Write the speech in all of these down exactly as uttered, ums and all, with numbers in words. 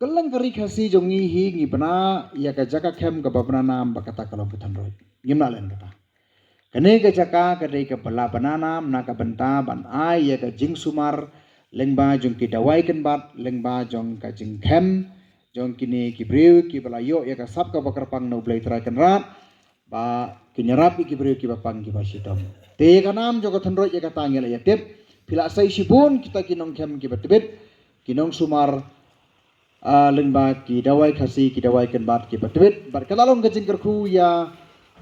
Kylleng ka ri Khasi jong ngi hi ngi bna ïa ka jaka kem kaba bna nam ba kata ka long ka Thynroit. Ngim nang leh kata. Kane ka jaka ka dei kaba la bna nam na ka bynta ban ai ïa ka jingsumar lyngba jong ki dawai kynbat, lyngba jong ka jingkem jong kine ki briew kiba la ïoh ïa ka sap kaba kyrpang na U Blei Trai Kynrad, ba kin ïarap ïa ki briew kiba pang kiba shitom. Te ïa ka nam jong ka Thynroit ïa kata ngi la ïa tip. Phi la sei shibun kita ki nongkem kiba tbit, ki nongsumar, ah, lyngba ki dawai Khasi, ki dawai kynbat kiba tbit. Bad ka la long ka jingkyrkhu ïa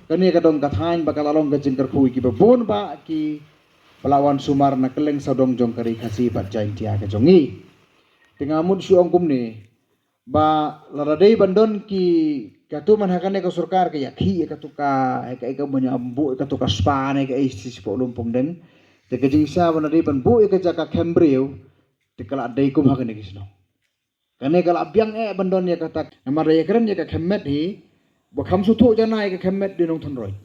kane ka dong ka thaiñ, bad ka la long ka jingkyrkhu ïa kiba bun bah kiba la wan sumar na kylleng sawdong jong ka ri Khasi bad Jaintia ka jong ngi. Te nga mut shu ong kumne, ba lada dei ban don ki, katu man ha kane ka sorkar ka ïa khih ïa katu ka, ïa ka, ïa ka ban ïa buh ïa katu ka spa ne ka, eh, shi spah lum pong deng. Te ka jingshisha ba lada dei ban buh ïa ka jaka kem briew, te ka la dei kum ha kane ka shnong. Kane ka la biang eh ban don ïa kata. Namar da ïa kren ïa ka kem met hi, ba kham sngewthuh janai ka kem met dei nong Thynroit.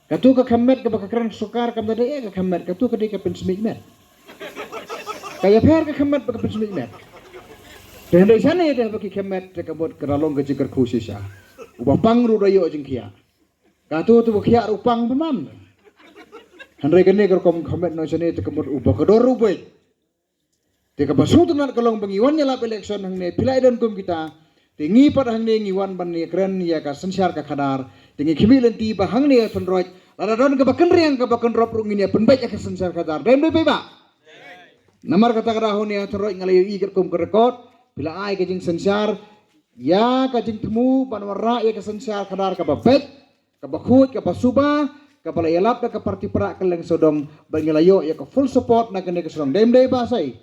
Katu ka kem met kaba ka kren sorkar kam da dei eh ka kem met, katu ka dei ka pynsmit met. Ka ïapher ka kem met bad ka pynsmit met. Te hynrei shane te ba ki kem met te ka mut ka la long ka jingkyrkhu shisha. Uba pang ruh da ïoh jingkhiah. Katu te ba khiah ruh pang pynban. Hynrei kane ka rukom kem met nong shane te ka mut uba kdor ruh beit. Te kaba sngewtynnat ka long ba ngi wan ïalap election hangne, phi la ïa don kum kita. Te ngi pat hangne ngi wan ban ïa kren ïa ka synshar ka khadar. Te ngi khmih lynti ba hangne ha Thynroit, lada don kaba kynriang kaba kynrop ruh ngin ïa pynbeit ïa ka synshar khadar. Dei ym dei paidbah? Namar kata ka daw hangne ha Thynroit nga la ïohi katkum ka record, phi la ai ka jingsynshar ïa ka jingthmu ban wanrah ïa ka synshar khadar kaba beit, kaba khuid, kaba suba, kaba la ïalap da ka party Prah kylleng sawdong, bad ngi la ïoh ïa ka full support na kane ka shnong. Dei ym dei Bah Sei?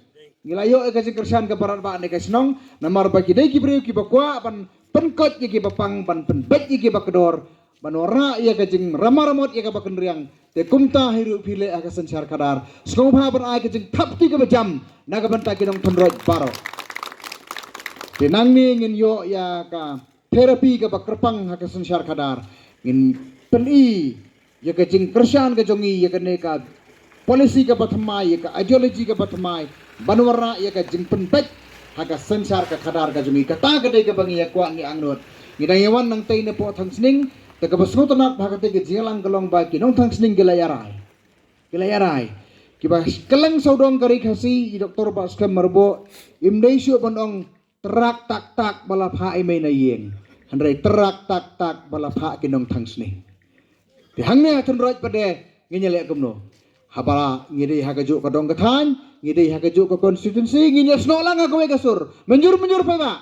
Ngi la ïoh ïa ka jingkyrshan kaba radbah na ka shnong, namar ba ki dei ki briew kiba kwah ban pynkoit ïa kiba pang, ban pynbeit ïa kiba kdor, ban wanrah ïa ka jingramar ramot ïa kaba kynriang. Te kumta hi ruh phi leh ha ka synshar khadar. Sngewbha ban ai ka jingthap kti kaba jam na ka bynta ki nong Thynroit baroh. Te nangne ngin ïoh ïa ka therapy kaba kyrpang ha ka synshar khadar. Ngin pyni ïa ka jingkyrshan ka jong ngi ïa kane ka policy kaba thymmai, ïa ka ideology kaba thymmai, ban wanrah ïa ka jingpynbeit ha ka synshar ka khadar ka jong ngi. Kata ka dei kaba ngi ïa kwah, ngi angnud. Ngi dang ïa wan nangtei na poh Thangsning, te kaba sngewtynnat ba ha katei ka jingïalang ka long ba ki nong Thangsning ki la ïa rai. Ki la ïa rai. Kiba kylleng sawdong ka ri Khasi, i Doktor Bah Skhem Myrboh, im dei shuh ban ong trak tak tak ba la phah i mei na ïing, hynrei trak tak tak ba la phah ki nong Thangsning. Te hangne ha Thynroit pat de ngin ïa leh kumno? Haba ngi dei ha kajuh ka dong ka thaiñ, ngi dei ha kajuh ka constituency, ngin ïa snoh lang ha kawei ka sur. Mynjur mynjur paidbah?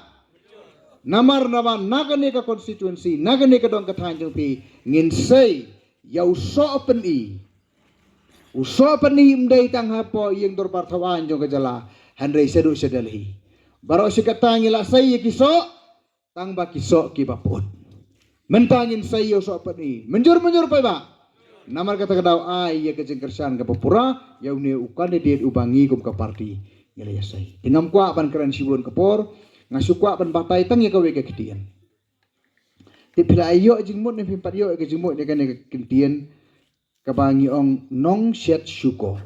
Namar naba na kane ka constituency, na kane ka dong ka thaiñ jong phi, ngin sei ïa u soh pyni. U soh pyni ym dei tang hapoh ïing dorbar thaw aiñ jong ka jylla, hynrei shaduh sha Delhi. Baroh shi katta ngi la sei ïa ki soh, tang ba ki soh kiba pyut. Mynta ngin sei ïa u soh pyni. Mynjur mynjur paidbah? Namar kata ka daw ai ïa ka jingkyrshan kaba pura ïa une u candidate uba ngi kum ka party ngi la ïa sei. Te ngam kwah ban kren shibun ka por, nga shu kwah ban batai tang ïa kawei ka ktien. Te phi la ïoh jingmut ne phim pat ïoh ïa ka jingmut ïa kane ka ktien, kaba ngi ong nongshet shukor.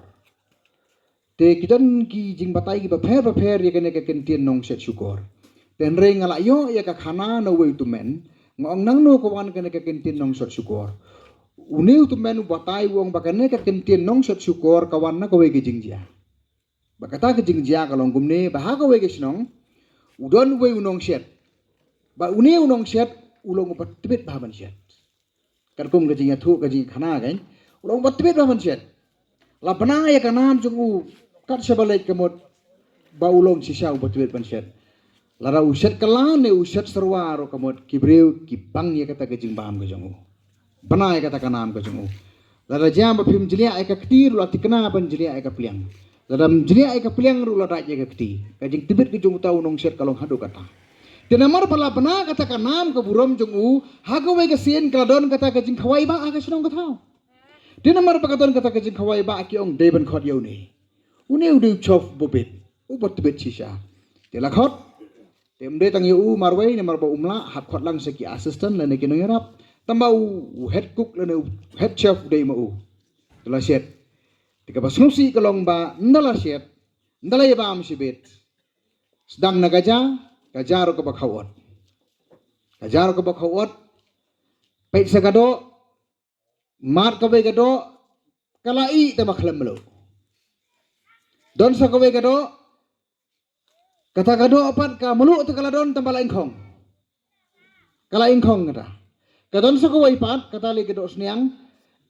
Te ki don ki jingbatai kiba pher ba pher ïa kane ka kyntien nongshet shukor. Te hynrei nga la ïoh ïa ka khana na uwei u tymmen, nga ong nangno ka wan kane ka kyntien nongshet shukor. Une u tymmen u batai u ong ba kane ka kyntien nongshet shukor ka wan na kawei ka jingjia. Ba kata ka jingjia ka long kumne, ba ha kawei ka shnong u don uwei u nongshet. Ba une u nongshet u long uba tbit bha ban shet. Katkum ka jingïathuh ka jingkhana kan, u long uba tbit bha ban shet. La bna ïa ka nam jong u kat shaba leit ka mut ba u long shisha uba tbit ban shet. Lada u shet kylla ne u shet syrwa ruh ka mut ki briew ki pang ïa kata ka jingbam ka jong u. Bna ïa kata ka nam ka jong u. Lada jia ba phim jliah ïa ka kti ruh la thikna ban jliah ïa ka pliang. Lada ym jliah ïa ka pliang ruh la dait ïa ka kti. Ka jingtbit ka jong uta u nongshet ka long haduh katta. Te namar ba la bna kata ka nam ka burom jong u, ha kawei ka sien ka la don kata ka jingkhawai ba ha ka shnong ka thaw. Te namar ba ka don kata ka jingkhawai ba ki ong dei ban khot ïa une. Une u dei u chief uba bit, uba tbit shisha. Te la khot. Te ym dei tang ïa u marwei, namar ba um lah, hap khot lang sa ki assistant lane ki nongïarap. Tangba u, u head cook lane u head chef u dei ma u. Te la shet. Te kaba sngewsih ka long ba ynda la shet, ynda la ïa bam shibit, sdang na ka ja, Ka jar ka ba khaw ot. Ka jar ka ba khaw ot. Peit sa ka doh. Mad kawei ka doh. Ka la ih te ma khlem mluh. Don sa kawei ka doh. Kata ka doh pat ka mluh te ka la don tang ba la ingkhong. Ka la ingkhong kata. Ka don sa kawei pat, kata lei ka doh sniang.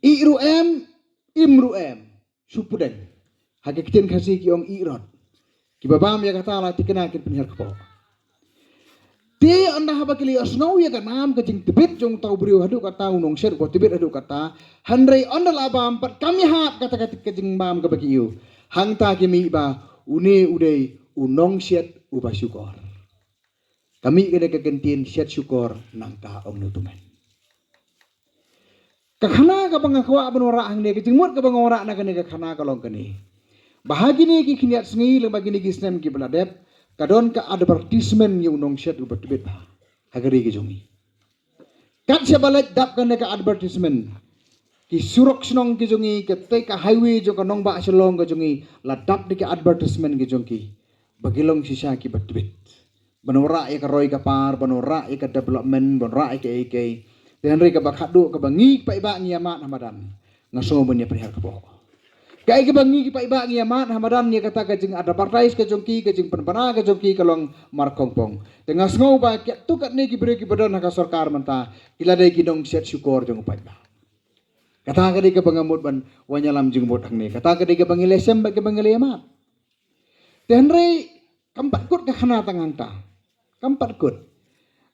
Ih ruh em, im ruh em. Shu pudeng. Ha ka ktien Khasi ki ong ih rot. Ki ba bam ïa kata la tikna kin pynhiar kpoh. Te ynda haba ki la ïohsngew ïa ka nam ka jingtbit jong uta u briew haduh kata u nongshet u ba tbit haduh kata. Hynrei ynda la bam pat kam ïahap kata ka, ka jingbam ka ba ki ïoh. Hangta ki mih ba une u dei u nongshet u ba shukor. Ka mih ka dei ka kyntien shet shukor nangta ong ne u tymmen. Ka khana ka ba nga kwah ban wanrah hangne, ka jingmut ka ba nga wanrah na kane ka khana ka long kane. Ba ha kine ki khyndiat sngi lem ba kine ki snem ki ba la dep, ka don ka advertisement ïa u nongshet u ba tbit ba ha ka ri ka jong ngi. Kat shaba leit dap kane ka advertisement, ki surok shnong ki jong ngi, katei ka highway jong ka nongbah Shillong ka jong ngi, la dap da ki advertisement ki jong ki ba ki long shisha ki ba tbit. Ban wanrah ïa ka roi ka par, ban wanrah ïa ka development, ban wanrah ïa ka ei ka ei. Te hynrei ka ba khatduh ka ba ngi paidbah ngi ïa mad ha madan, nga sngew ban ïa pynhiar kpoh. Kaei ka ba ngi paidbah ngi ïa mad ha madan ïa kata ka jing advertise ka jong ki, ka jingpynbna ka jong ki ka long markhongpong. Te nga sngew ba katto katne ki briew ki ba don ha ka sorkar mynta ki la dei ki nongshet shukor jong u paidbah. Kata ka dei ka ba nga mut ban wan ïalam jingmut hangne. Kata ka dei ka ba ngi la shem bad ka ba ngi la ïa mad. Te hynrei kam pat kut ka khana tang hangta. Kam pat kut.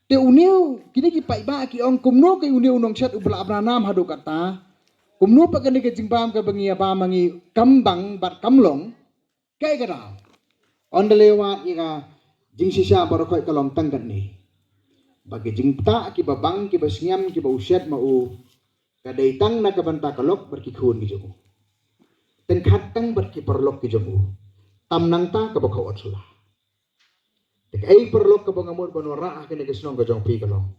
Te une u, kine ki paidbah ki ong kumno ka une u nongshet u ba la bna nam haduh kata. Kumno pat kane ka jingbam ka ba ngi ïa bam ma ngi kam bang bad kam long. Kaei ka daw. Ynda la ïa wad ïa ka jingshisha baroh khoit ka long tang katne. Ba ki jingpyntah ki ba bang ki ba sngem ki ba u shet ma u. Ka dei tang na ka bynta ka lok bad ki khun ki jong u. Tyngkhat tang bad ki paralok ki jong u. Tam nangta ka ba khaw ot sula. Te kaei paralok ka ba nga mut ban wanrah ha kane ka shnong ka jong phi ka long,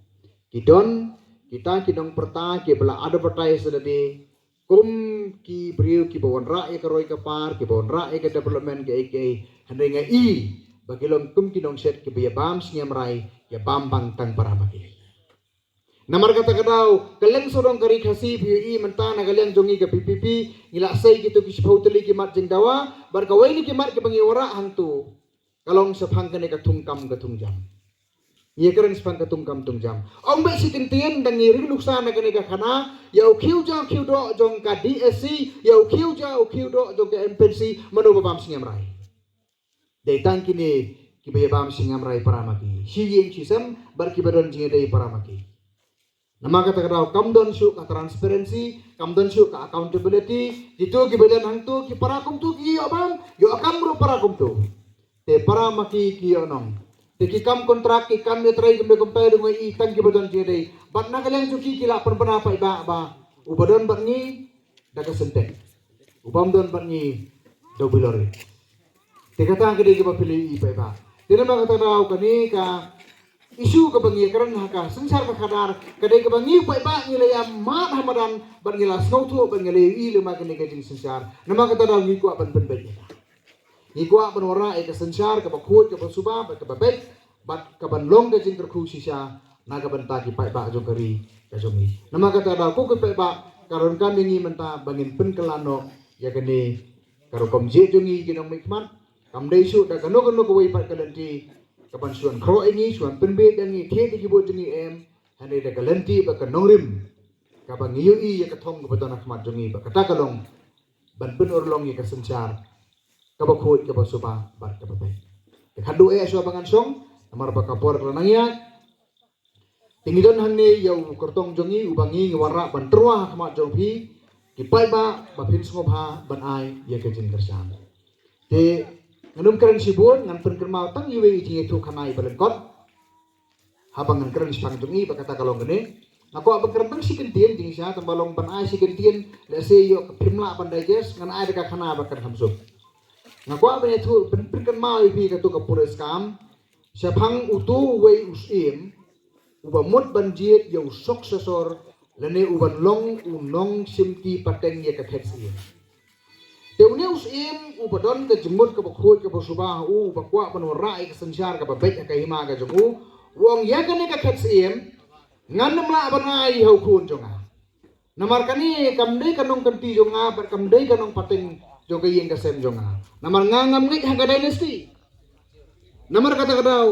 ki don kita ki nongpyrta ki ba la advertise lade kum ki briew ki ba wanrah ïa ka roi ka par, ki ba wanrah ïa ka development ka ei ka ei. Hynrei nga i ba ki long kum ki nongshet ki ba ïa bam sngem rai, ïa bam bang tang para ma ki. Namar kata ka daw, ka liang sawdong ka ri Khasi phi ïohi mynta na ka liang jong ngi ka V P P, ngi la sei kito ki shiphew tylli ki mat jingdawa, bad kawei na ki mat ki ba ngi wanrah hangto ka long shaphang kane ka thungkam ka thungjam. Ngi ïa kren shaphang ka thungkam thungjam. Ym beit shi kyntien, dang ngi ring nuksa na kane ka khana, ïa u khiew ja u khiew doh jong ka D S C, ïa u khiew ja u khiew doh jong ka M P N C, mano ba bam sngem rai. Dei tang kine ki ba ïa bam sngem rai para ma ki. Shi ïing shi sem, bad ki ba don jingïadei para ma ki. Namar kata ka daw kam don shuh ka transparency, kam don shuh ka accountability, kito ki ba don hangto ki para kumto ki ïoh bam, ïoh kam ruh para kumto. Te para ma ki ki ïoh nong. Te ki kam kontrak ki kam ïatrei kumne kumtai dang ïoh i tang ki ba don jingïadei. Bad na ka liang jong ki ki la pynbna paidbah ba u ba don bad ngi da ka Sintex. U bam don bad ngi da u Bilori. Te kata ka dei kaba phi la ïohi paidbah. Te namar kata daw kane ka issue kaba ngi ïa kren ha ka synshar ka khadar ka dei kaba ngi paidbah ngi la ïa mad ha madan bad ngi la sngewthuh bad ngi la ïohi lem ha kane ka jingsynshar. Namar kata daw ngi kwah ban pynbeit ïa ka. Ngi kwah ban wanrah ïa ka synshar kaba khuid kaba suba bad kaba beit bad kaban long ka jingkyrkhu shisha na ka bynta ki paidbah jong ka ri ka jong ngi. Namar kata daw ko ki paidbah ka donkam ïa ngi mynta ba ngin pynkylla noh ïa kane ka rukom jied jong ngi ki nongmihkhmat. Kam dei shuh da kano kano kawei pat ka lynti kaban shu wan khroh ïa ngi, shu wan pynbeit ïa ngi, thied ïa ki vote jong ngi em. Hynrei da ka lynti bad ka nongrim kaba ngi ïohi ïa ka thong kaba don ha khmat jong ngi bad kata ka long ban pynurlong ïa ka synshar kaba khuid kaba suba bad kaba beit. Te khatduh eh shuwa ba ngan shong namar ba ka por ka la nang ïaid. Te ngi don hangne ïa u kyrtong jong ngi uba ngi ngi wanrah ban tyrwa ha khmat jong phi ki paidbah ba phin sngewbha ban ai ïa ka jingkyrshan. Te ngan ym kren shibun, ngan pynkynmaw tang iwei i jingïathuh khana iba lyngkot. Haba ngan kren shaphang jong i ba kata ka long kane. Nga kwah ban kren tang shi kyntien jingshisha tang ba long ban ai shi kyntien lehse ïoh ka phim lah ban digest, ngan ai da ka khana ba kren kham suk. Nga kwah ban ïathuh ban pynkynmaw ïa phi kato ka pule skam shaphang uto uwei u syiem uba mut ban jied ïa u successor lane uban long u nongshimti pateng ïa ka khet syiem. Te une u syiem uba don ka jingmut kaba khuid kaba suba ha u, uba kwah ban wanrah ïa ka synshar kaba beit ha ka hima ka jong u, u ong ïa kane ka khet syiem ngan ym lah ban ai ha u khun jong nga. Namar kane kam dei ka nongkynti jong nga bad kam dei ka nongpateng jong ka ïing ka sem jong nga. Namar nga ngam ngeit ha ka dynasty. Namar kata ka daw,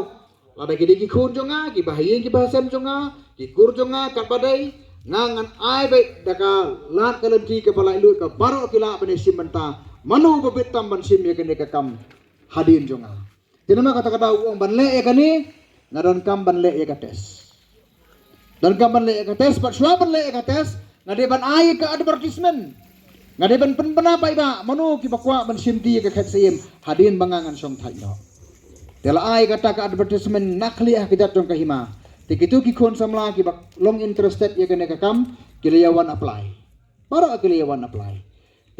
lada ki dei ki khun jong nga, kiba ha ïing kiba ha sem jong nga, ki kur jong nga, katba dei, nga ngan ai beit da ka lad ka lynti kaba laitluid ba baroh ki lah ban ïashim bynta mano ba bit tam ban shim ïa kane ka kam hadien jong nga. Te namar kata ka daw u ong ban leh ïa kane, nga donkam ban leh ïa ka test. Donkam ban leh ïa ka test, bad shuwa ban leh ïa ka test, nga dei ban ai ïa ka advertisement. Nga dei ban pynbna paidbah mano kiba kwah ban shim die ïa ka khet syiem hadien ba nga ngan shong thait noh. Te la ai kata ka advertisement na khlieh ha ka jait jong ka hima. Te kito ki khun samla kiba long interested ïa kane ka kam, ki la ïa wan apply. Baroh ki la ïa wan apply.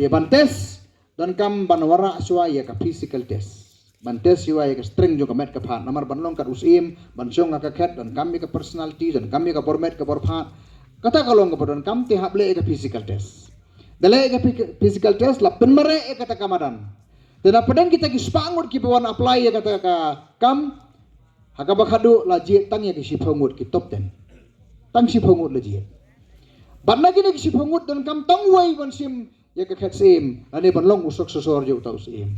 Te ban test, donkam ban wanrah shuwa ïa ka physical test. Ban test shuwa ïa ka strength jong ka met ka phad. Namar ban long kat u syiem, ban shong ha ka khet, donkam ïa ka personality, donkam ïa ka bor met ka bor phad. Kata ka long kaba donkam, te hap leh ïa ka physical test. Da leh ïa ka phy-, physical test, la pynmareh ïa kata ka madan. Te na pdeng kita ki spah ngut kiba wan apply ïa kata ka kam, ha kaba khadduh la jied tang ïa ki shiphew ngut ki top ten. Tang shiphew ngut la jied. Bad na kine ki shiphew ngut donkam tang uwei ban shim ïa ka khet syiem, lane ban long u successor jong uta u syiem.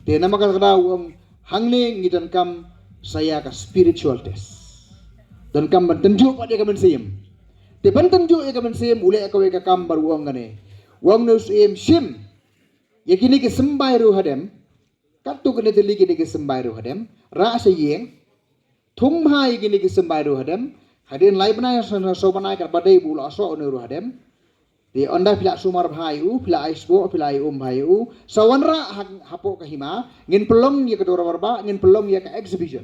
Te namar kata ka daw u ong hangne ngi donkam sa ïa ka spiritual test. Donkam ban tynjuh pat ïa ka mynsiem. Te ban tynjuh ïa ka mynsiem u leh kawei ka kam bad u ong kane. U ong ne u syiem shim ïa kine ki symbai riewhadem. Katto katne tylli kine ki symbai riewhadem, rah sha ïing, thung bha ïa kine ki symbai riewhadem, hadien lai bnai, sa, sa, saw bnai katba dei ba u la soh une u riewhadem. Te ynda phi la sumar bha ïa u, phi la ai sboh, phi la ai um bha ïa u, sa wanrah ha, hapoh ka hima, ngin pynlong ïa ka dorbar bah, ngin pynlong ïa ka exhibition.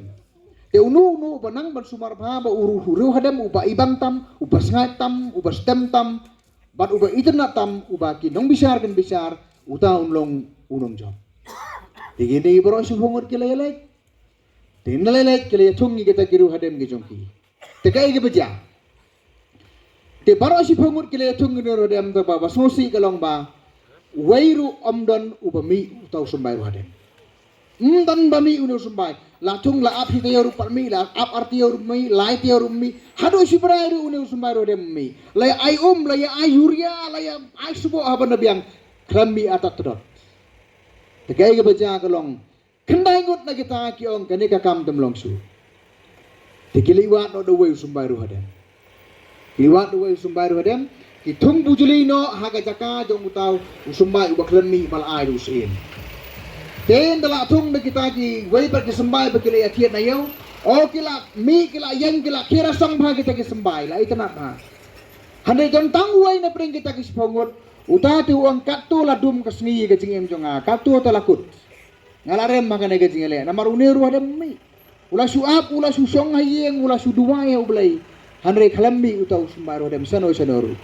Te uno uno uba nang ban sumar bha ba u riewhadem uba ibang tam, uba sngaid tam, uba stem tam, bad uba itynnad tam, uba ki nongbishar kin bishar, uta un long u nongjop. Te kine baroh shiphew ngut ki la ïaleit. Te ynda la ïaleit ki la ïathung ïa kita ki riewhadem ki jong ki. Te kaei kaba jia? Te baroh shiphew ngut ki la ïathung ïa ki riewhadem, te ba, ba sngewsih ka long ba uwei ruh ym don uba mih uta u symbai riewhadem. Ym don ba mih une u symbai. La thung la ap shi taïew ruh pat mih, la ap ar taïew ruh mih, lai taïew ruh mih. Haduh shi bnai ruh une u symbai ruh dem mih. La ïa ai um, la ïa ai urea, la ïa ai sboh ha ban da biang. Khlem mih artat tdot. Te kaei kaba jia ka long. Khyndai ngut na kita ki ong kane ka kam te ym long shuh. Te ki leit wad noh da uwei u symbai riewhadem. Ki leit wad da uwei u symbai riewhadem, ki thung bujli noh ha ka jaka jong uta u symbai uba khlem mih ba la ai da u syiem. Te ynda la thung da kita kiwei pat ki symbai ba ki la ïathied na ïew, o ki la mih, ki la ïeng, ki la khie rasong bha kita ki symbai, la itynnad bha. Hynrei don tang uwei na pdeng kita ki shiphew ngut, uta te u ong katto la dum ka sngi ïa ka jingim jong nga, katto te la kut. Nga la rem ha kane ka jingïaleh, namar une u riewhadem um mih. U la shu ap, u la shu shong ha ïing, u la shu duwai ha U Blei. Hynrei khlem mih uta u symbai riewhadem shano shano ruh.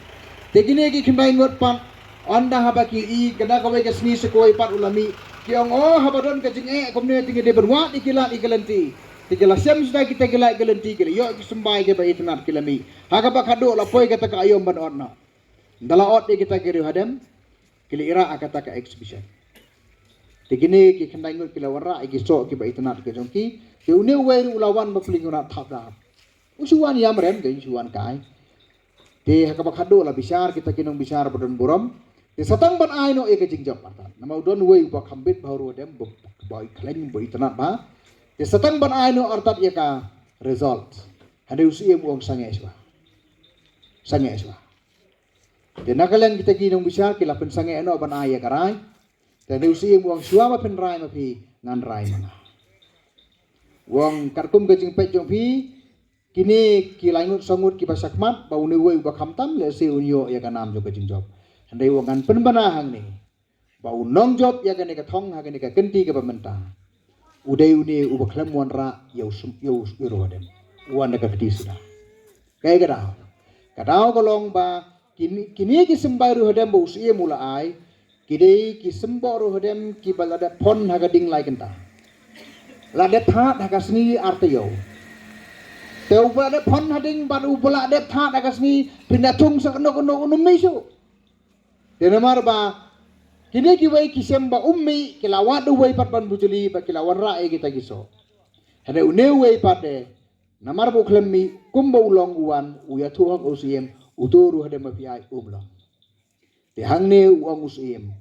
Te kine ki khyndai ngut pat, ynda haba ki ïohi, ka da kawei ka sngi sa kawei pat u la mih. Ki ong, o, haba don ka jingeh kumne te ngi dei ban wad ïa ki lad ïa ki lynti. Te ki la shem shuwa kita ki lad ki lynti, ki la ïoh ki symbai kiba itynnad ki la mih. Ha kaba khadduh la poi kata ka aïom ban ot noh. Ynda la ot ïa kita ki riewhadem, ki la ïarah ha kata ka exhibition. Te kine ki khyndai ngut ki la wanrah ïa ki soh kiba itynnad ki jong ki. Te une uwei ruh u la wan ba plie ngut na thap dap. U shu wan ïam rem, te u shu wan kai. Te ha kaba khadduh la bishar kita ki nongbishar ba don burom. Te sa tang ban ai noh ïa ka jingjop artat. Namar u don uwei uba kham bit bha u riewhadem, ba, ba i khlaiñ, ba itynnad bha. Te sa tang ban ai noh artat ïa ka result. Hynrei u syiem u ong sangeh shuwa. Sangeh shuwa. Te na ka liang kita ki nongbishar ki la pynsangeh noh ban ai ïa ka rai. Te hynrei u syiem u ong shuwa ba phin rai ma phi ngan rai ma nga. U ong katkum ka jingpeit jong phi, kine ki lai ngut saw ngut kiba shakhmat, ba une uwei uba khamtam lehse un ïoh ïa ka nam jong ka jingjop. Hynrei u ong ngan pynbna hangne ba u nongjop ïa kane ka thong ha kane ka kynti kaba mynta, u dei une uba khlem wanrah ïa u sum, ïa u, ïa u riewhadem. U wan da ka kti suda. Kaei ka daw? Ka daw ka long ba kine, kine ki symbai riewhadem ba u syiem u la ai, ki dei ki symbai riewhadem kiba la dep phon ha ka ding lai kynta. La dep thad ha ka sngi ar taïew. Te uba la dep phon ha ding bad uba la dep thad ha ka sngi, phin da thung sa kano kano, un ym mih shuh. Te namar ba Kine kiwei ki shem ba um mih, ki la wad uwei pat ban bujli, ba ki la wanrah ïa kita ki soh. Hynrei une uwei pat de, namar ba u khlem mih, kumba u long u wan, u ïathuh ha u Syiem, uto ruh hadem ma phi ai um long. Te hangne u ong u Syiem,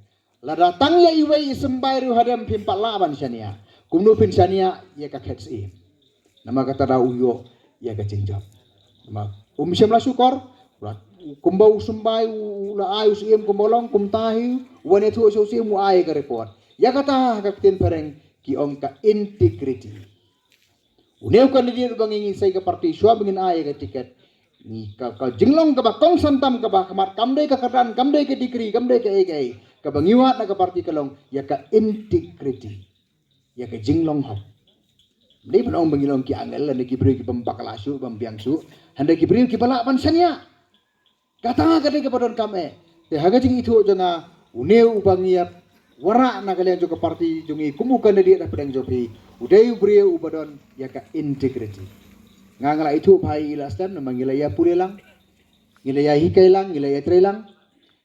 lada tang ïa iwei i symbai ruh hadem phim pat lah ban shaniah, kumno phin shaniah ïa ka khet Syiem? Namar kata da u ïoh ïa ka jingjop. Namar um shym la shukor, kumba u symbai u la ai u Syiem kumba long, kumta hi u wan ïathuh sha u Syiem, u ai ka report. Ïa kata ha ka ktien phareng ki ong ka integrity. Une u candidate uba ngi ngin sei ka party shuwa ba ngin ai ïa ka ticket, ngi ka, ka jinglong kaba kongsan tam kaba khmat, kam dei ka kyrdan, kam dei ka degree, kam dei kaei kaei. Kaba ngi wad na ka party ka long ïa ka integrity, ïa ka jinglong hok. Ym dei ban ong ba ngi long ki angel lane ki briew ki bym bakla shuh, bym biang shuh, hynrei ki briew kiba lah ban shaniah. Kata ka dei kaba donkam eh. Te ha ka jingithuh jong nga, une uba ngi ïa wanrah na ka liang jong ka party jong ngi kum u candidate hapdeng jong phi, u dei u briew uba don ïa ka integrity. Nga nga la ithuh bha ïa i la stem, namar ngi la ïa pule lang, ngi la ïa hikai lang, ngi la ïa trei lang,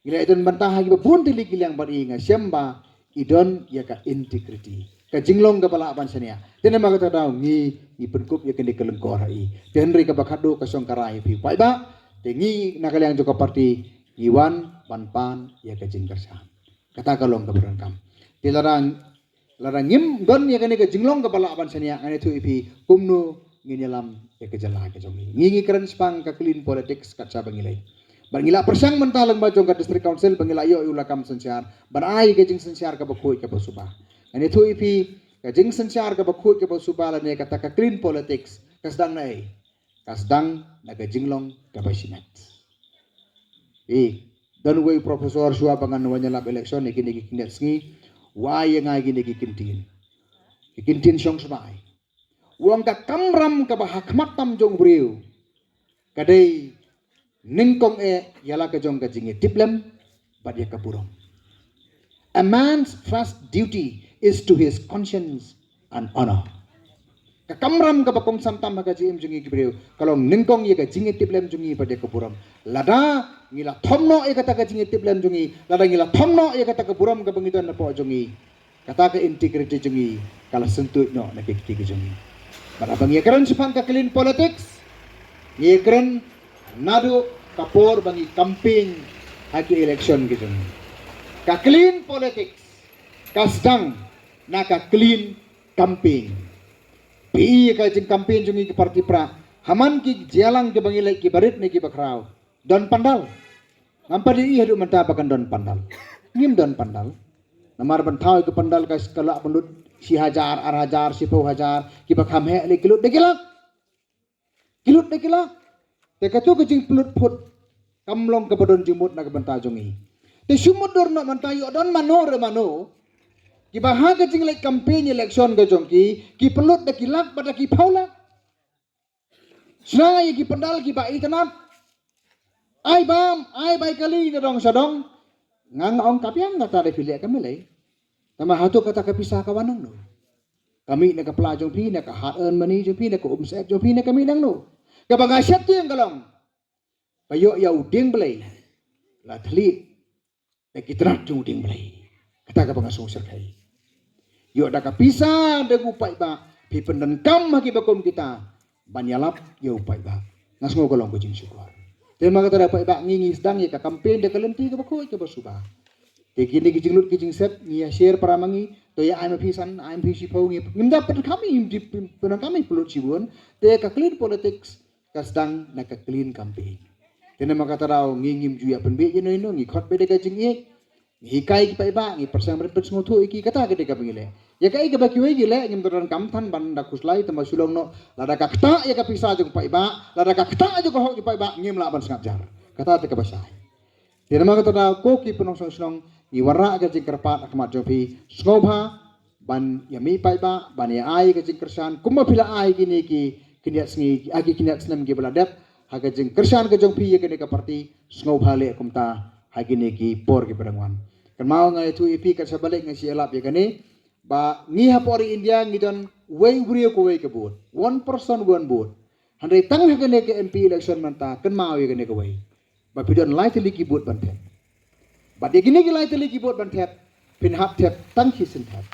ngi la ïa don bynta ha kiba bun tylli ki liang, bad i nga shem ba i don ïa ka integrity, ka jinglong kaba lah ban shaniah. Te namar kata daw ngi, ngi pynkup ïa kane ka lyngkor ha i. Te hynrei kaba khadduh ka shong ka rai ïa phi paidbah. Te ngi na ka liang jong ka party ngi wan ban pan ïa ka jingkyrshan. Kata ka long kaba donkam. Te lada, lada ngim don ïa kane ka jinglong kaba lah ban shaniah, ngan ïathuh ïa phi kumno ngin ïalam ïa ka jylla ka jong ngi. Ngi ngi kren shaphang ka clean politics kat shaba ngi leit. Bad ngi la pyrshang mynta lyngba jong ka District Council ba ngi la ïoh ïa u lakam synshar ban ai ka jingsynshar kaba khuid kaba suba. Ngan ïathuh ïa phi, ka jingsynshar kaba khuid kaba suba lane kata ka clean politics ka sdang na ei? Ka sdang na ka jinglong kaba shimet. Eh, don uwei u professor shuwa ba ngan wan ïalap election ïa kine ki khyndiat sngi, u ai ïa nga kine ki kyntien, ki kyntien shong sbai. U ong ka kamram kaba ha khmat tam jong u briew ka dei nyngkong eh ïa la ka jong ka jingïatiplem bad ïa ka burom. A man's first duty is to his conscience and honor. Ka kamram kaba kongsan tam ha ka jingim jong ngi ki briew ka long nyngkong ïa ka jingïatiplem jong ngi bad ïa ka burom. Lada ngi la thom noh ïa kata ka jingïatiplem jong ngi, lada ngi la thom noh ïa kata ka burom kaba ngi don hapoh jong ngi, kata ka integrity jong ngi ka la syntuid noh na ki kti ki jong ngi. Bad haba ngi ïakren shaphang ka clean politics, ngi ïakren naduh ka por ba ngi campaign ha ki election ki jong ngi. Ka clean politics ka sdang na ka clean campaign. Phi i ka jingcampaign jong ngi ki party prah, ha man ki jingïalang kiba ngi leit, kiba rit ne kiba khraw, don pandal? Ngam pat ïohi haduh mynta ba kan don pandal. Ngim don pandal. Namar ban thaw ïa ka pandal ka, ka lah ban lut shi hajar, ar hajar, shiphew hajar, kiba kham heh lei ki lut da ki lak. Ki lut da ki lak. Te kato ka jingpynlut phut kam long kaba don jingmut na ka bynta jong ngi. Te shu mutdur noh mynta, ïoh don mano re mano kiba ha ka jingleit campaign election ka jong ki, ki pynlut da ki lak bad da ki phew lak. Shna ïa ki pandal kiba itynnad. Ai bam, ai bai kali na dong sha dong. Nga nga ong ka biang kata da phi leh ka mih lei. Tangba hato kata ka pisa ka wan nangno? Ka mih na ka pla jong phi, na ka hard earned money jong phi, na ka umsyep jong phi, na ka mih nangno? Kaba nga sheptieng ka long, ba ïoh ïa u dieng Blei la thylliej da ki tnat jong u dieng Blei. Kata kaba nga sngewsyrkhei. Ïoh da ka pisa da u paidbah, phi pyndonkam ha kiba kum kita ban ïalap ïa u paidbah. Nga sngew ka long ka jingshukor. Te namar kata da paidbah, ngi ngi sdang ïa ka campaign da ka lynti kaba khuid kaba suba. Te kine ki jinglut ki jingsep ngi ïa share para ma ngi, to ïa ai ma phi san, ai ma phi shiphew, ngi ngim da pyndonkam, ngi pyndonkam, pynlut shibun. Te ka clean politics ka sdang na ka clean campaign. Te namar kata daw ngi ngim ju ïa pynbieit ïano ïano, ngi khot beit da ka jingïeit, ngi hikai ki paidbah, ngi pyrshang ban pynsngewthuh ïa ki, kata ka dei kaba ngi leh. Ïa kaei kaba kiwei ki leh ngim donkam than ban da khuslai, tangba shu long noh, lada ka ktah ïa ka pisa jong paidbah, lada ka ktah ïa ka hok jong paidbah, ngim lah ban sngap jar. Kata te kaba shai. Te namar kata da ko ki pyndonkam shnong, ngi wanrah ka jingkyrpad ha khmat jong phi, sngewbha ban ïa mih paidbah, ban ïa ai ka jingkyrshan kumba phi la ai kine ki khyndiat sngi, ha ki khyndiat snem kiba la dep, ha ka jingkyrshan ka jong phi ïa kane ka party, sngewbha leh kumta ha kine ki por kiba dang wan. Kynmaw, nga ïathuh ïa phi kat shaba leit nga shu ïalap ïa kane, ba ngi hapoh ri India ngi don uwei u briew kawei ka vote, one person one vote. Hynrei tang ha kane ka M P election mynta, kynmaw ïa kane kawei, ba phi don lai tylli ki vote ban thep. Bad ïa kine ki lai tylli ki vote ban thep, Phin hap thep tang shisien thep.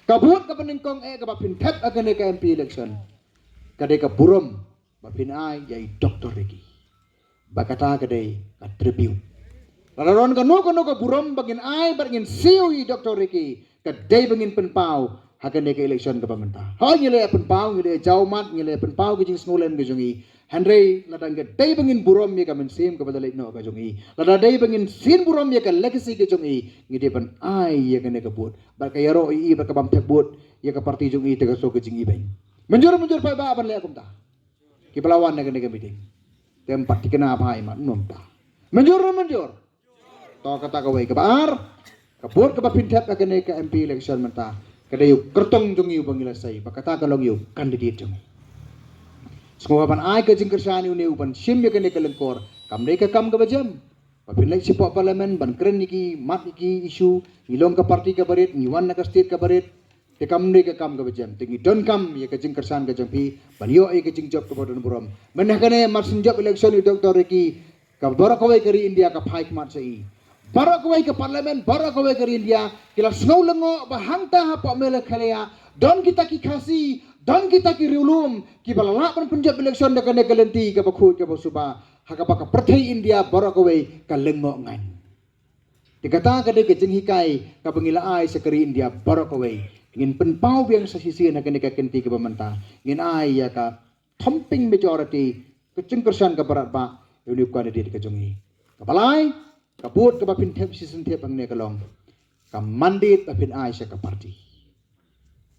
Ka vote kaba nyngkong eh kaba phin thep ha kane ka M P election, ka dei ka burom ba phin ai ïa i Doctor Ricky. Ba kata ka dei ka tribute. Lada don kano kano ka burom ba ngin ai bad ngin siew ïa i Doctor Ricky, ka dei ba ngin pynpaw ha kane ka election kaba mynta. Hooid, ngi la ïa pynpaw, ngi la ïa jaw mat, ngi la ïa pynpaw ka jingsngewlem ka jong i. Hynrei lada ka dei ba ngin burom ïa ka mynsiem kaba la leit noh ka jong i, lada dei ba ngin sien burom ïa ka legacy ka jong i, ngi dei ban ai ïa kane ka vote. Bad ka ïaroh ïa i bad ka bam thep vote ïa ka party jong i, te ka shu ka jingibeiñ. Mynjur mynjur paidbah ban leh kumta. Kiba la wan na kane ka meeting, te ym pat thikna bha ïa mat, ym ta. Mynjur mynjur. To kata kawei. Kaba ar, ka vote kaba phin thep ha kane ka M P election mynta, ka dei u kyrtong jong i uba ngi la sei, ba kata ka long ïa u candidate jong i. Sngewbha ban ai ka jingkyrshan ïa une uban shim ïa kane ka lyngkor. Kam dei ka kam kaba jem ba phin leit shapoh Parliament ban kren ïa ki, mat ïa ki issue, ngi long ka party kaba rit, ngi wan na ka state kaba rit. Te kam dei ka kam kaba jem. Te ngi donkam ïa ka jingkyrshan ka jong phi ban ïoh ïa ka jingjop kaba don burom. Mynta kane mar shen jop election ïa u Doctor Ricky, ka baroh kawei ka ri India ka phai khmat sha i. Baroh kawei ka Parliament, baroh kawei ka ri India ki la sngew lyngngoh ba hangta hapoh Meghalaya don kita ki Khasi, don kita ki riewlum kiba la lah ban pynjop election da kane ka lynti kaba khuid kaba suba, ha kaba ka pyrthei India baroh kawei ka lyngngoh ngan. Te kata ka dei ka jinghikai kaba ngi la ai sha ka ri India baroh kawei. Ngin pynpaw biang sa shisien ha kane ka kynti kaba mynta. Ngin ai ïa ka thumping majority, ka jingkyrshan kaba radbah ïa une u candidate ka jong i. Kaba lai, ka vote kaba phin thep shisien thep hangne ka long ka mandate ba phin ai sha ka party.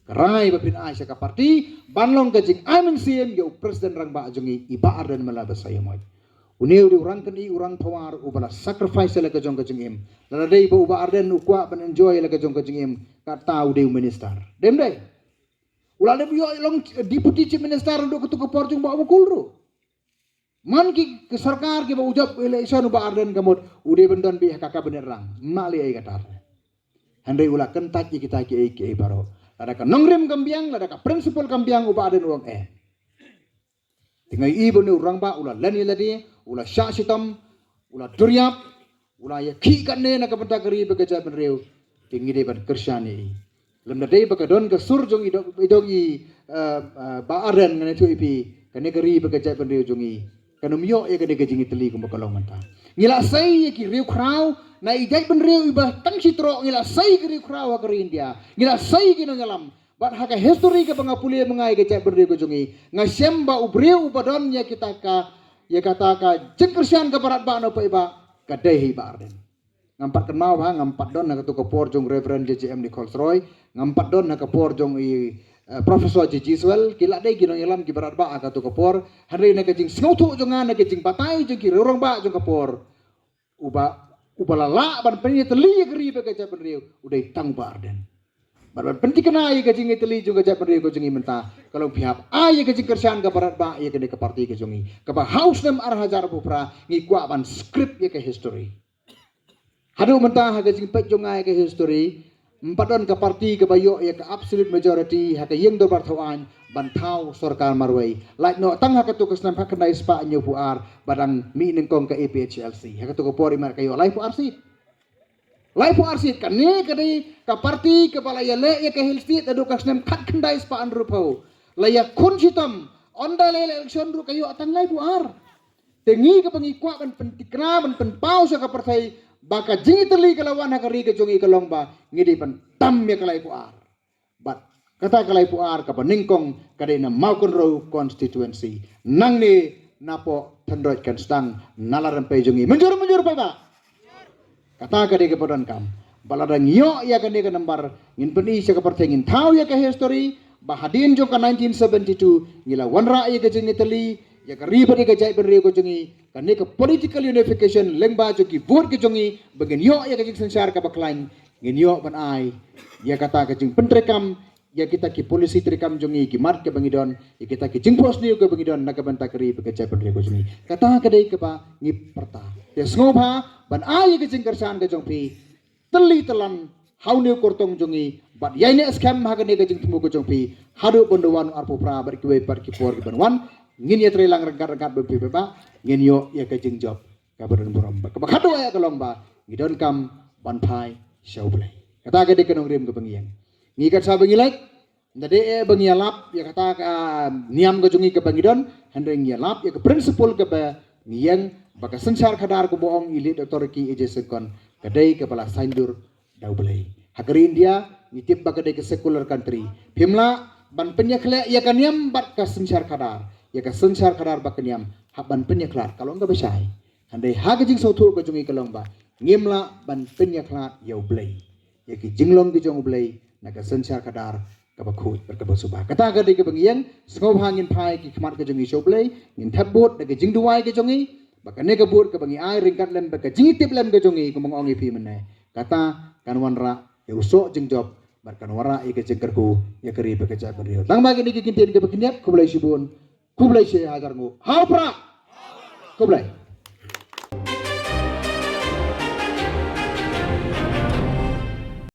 Ka rai ba phin ai sha ka party ban long ka jingai mynsiem ïa u President Rangbah jong i, i Bah Ardent Miller Basaiawmoit. Une u dei u rangkynmaw, u rangpawar uba la sacrifice ïa la ka jong ka jingim. Lada dei ba u Bah Ardent u kwah ban enjoy ïa la ka jong ka jingim, kata u dei u minister. Dei ym dei? U la dep ïoh long Deputy Chief Minister naduh katu ka por jong Bah Mukul ruh. Man ki, ki sorkar kiba u jop election u Bah Ardent ka mut u dei ban don beit ha ka cabinet rang. Ym lah leh ei kata. Hynrei u la kyntait ïa kita kiei kiei baroh. Lada ka nongrim kam biang, lada ka principle kam biang, u Bah Ardent u ong eh. Te nga ïohi ba une u rangbah u la len ïa lade, u la shah shitom, u la duriap, u la ïakhih katne na ka bynta ka ri bad ka jaitbynriew. Te ngi dei ban kyrshan ïa i. Lymda dei ba ka don ka sur jong i dong, i dong i, eh, eh, Bah Ardent, ngan ïathuh ïa phi, kane ka ri bad ka jaitbynriew jong i kan ym ïoh ïa kane ka jingïatylli kumba ka long mynta. Ngi la sei ïa ki riewkhraw na i jaitbynriew iba tang shi trok, ngi la sei ïa ki riewkhraw ha ka ri India, ngi la sei ïa ki nongïalam. Bad ha ka history kaba nga pule ma nga ïa ka jaitbynriew ka jong i, nga shem ba u briew uba don ïa kita ka, ïa kata ka jingkyrshan kaba radbah na u paidbah, ka dei hi Bah Ardent. Ngam pat kynmaw bha, ngam pat don ha kato ka por jong Reverend J J M Nichols Roy, ngam pat don ha ka por jong i, eh, Professor J G Swell, ki la dei ki nongïalam kiba radbah ha kato ka por. Hynrei na ka jingsngewthuh jong nga, na ka jingbatai jong ki rangbah jong ka por, uba, uba la lah ban pynïatylli ïa ka ri bad ka jaitbynriew u dei tang Bah Ardent. Bad ban pynthikna ïa ka jingïatylli jong ka jaitbynriew ka jong i mynta, ka long phi hap ai ïa ka jingkyrshan kaba radbah ïa kane ka party ka jong i, kaba ha u snem ar hajar arphew phra ngi kwah ban script ïa ka history. Haduh mynta ha ka jingpeit jong nga ïa ka history, ym pat don ka party kaba ïoh ïa ka absolute majority ha ka ïing dorbar thawaiñ ban thaw sorkar marwei. Lait noh tang ha kato ka snem khatkhyndai spah hynñiewphew ar, ba dang mih nyngkong ka A P H L C. Ha kato ka por i mat ka ïoh laiphew ar seat. Laiphew ar seat. Kane ka dei ka party kaba la ïaleh ïa ka Hill State naduh ka snem khatkhyndai spah hynriewphew. La ïakhun shitom, ynda la ïaleh election ruh ka ïoh tang laiphew ar. Te ngi kaba ngi kwah ban pynthikna, ban pynpaw sha ka pyrthei ba ka jingïatylli ka la wan ha ka ri ka jong i, ka long ba ngi dei ban tam ïa ka laiphew ar. Bad kata ka laiphew ar kaba nyngkong ka dei na Mawkynrew constituency. Nangne napoh Thondroit Kynstang na la rympei jong i. Mynjur, mynjur paidbah. Kata ka dei kaba donkam. Ba lada ngi ïoh ïa kane ka nambar, ngin pyni sha ka pyrthei, ngin thaw ïa ka history ba hadien jong ka nineteen seventy-two ngi la wanrah ïa ka jingïatylli ïa ka ri bad ïa ka jaitbynriew ka jong i. Kane ka political unification lyngba jong ki vote ka jong i, ba ngin ïoh ïa ka jingsynshar kaba khlaiñ, ngin ïoh ban ai ïa kata ka jingpyntreikam ïa kita ki policy treikam jong i, ki mat kaba ngi don, ïa kita ki jingphohsniew kaba ngi don na ka bynta ka ri bad ka jaitbynriew ka jong i. Kata ka dei kaba ngi pyrta. Te sngewbha ban ai ïa ka jingkyrshan ka jong phi, tylli tyllan ha une u kyrtong jong i, bad ïaineh skhem ha kane ka jingthmu ka jong phi. Haduh ban da wan u arphew phra bad kiwei pat ki por kiban wan, ngin ïatreilang ryngkat ryngkat bad phi paidbah, ngin ïoh ïa ka jingjop kaba don burom. Bad kaba khatduh ïa ka long ba ngi donkam ban phai sha U Blei. Kata ka dei ka nongrim kaba ngi ïeng. Ngi kat shaba ngi leit, ym dei eh ba ngi ïalap ïa kata ka niam ka jong ngi kaba ngi don, hynrei ngi ïalap ïa ka principle kaba ngi ïeng, ba ka synshar khadar kumba ong i late Doctor Ricky A J Syngkon, ka dei kaba la saiñdur da U Blei. Ha ka ri India ngi tip ba ka dei ka secular country. Phim lah ban pynïakhleh ïa ka niam bad ka synshar khadar, ïa ka synshar khadar bad ka niam hap ban pynïakhlad, ka long kaba shai. Hynrei ha ka jingsngewthuh ka jong ngi ka long ba ngim lah ban pynïakhlad ïa U Blei, ïa ki jinglong ki jong U Blei na ka synshar khadar kaba khuid bad kaba suba. Kata ka dei kaba ngi ïeng. Sngewbha ngin phai ki khmat ka jong ngi sha U Blei, ngin thep bud da ka jingduwai ka jong ngi, ba kane ka bud kaba ngi ai ryngkat lem bad ka jingtip lem ka jong ngi, kumba nga ong ïa phi mynne, kata kan wanrah ïa u soh jingjop bad kan wanrah ïa ka jingkyrkhu ïa ka ri bad ka jaitbynriew. Tang ba kine ki kyntien kaba khyndiat, khublei shibun, khublei shihajar nguh. Ha u Prah. Khublei.